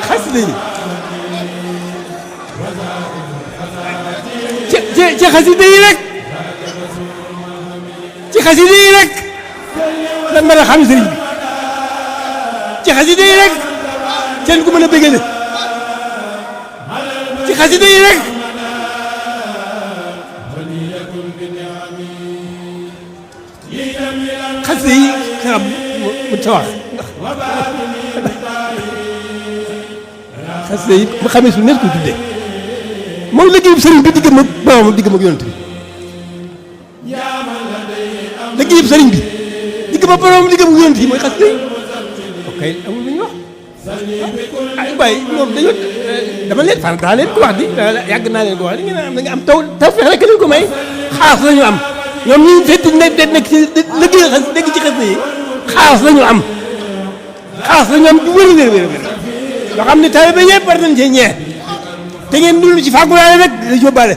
xasida yi ci xasida yi rek ci xasida yi rek lan mën a xam sëriñ bi ci xasida yi rek seen ku mën a bégale ci xasida yi rek xasida yi xanaa mu ta wax xasida yi bu xamee su nekk ko tuddee moom liggéeyub sëriñ bi diggam ak boromam diggam ak yonent bi liggéeyub sëriñ bi diggam ak boromam diggam ak yonent yi mooy xasida yi ok amul lu ñu wax ay waaye loolu dañoo dama leen fan daa leen ko wax di yàgg naa leen ko wax di ngeen am da nga am taw feex rek leen ko may xaas la ñu am ñoom ñu fekk nekk ci liggéey xas dégg ci xasida yi xaas la ñu am xaas la ñu am bu wér wér wér wér yoo xam ne taalibe ba ñëpp war nañ cee ñee te ngeen dund ci fàggulaale rek da yóbbaale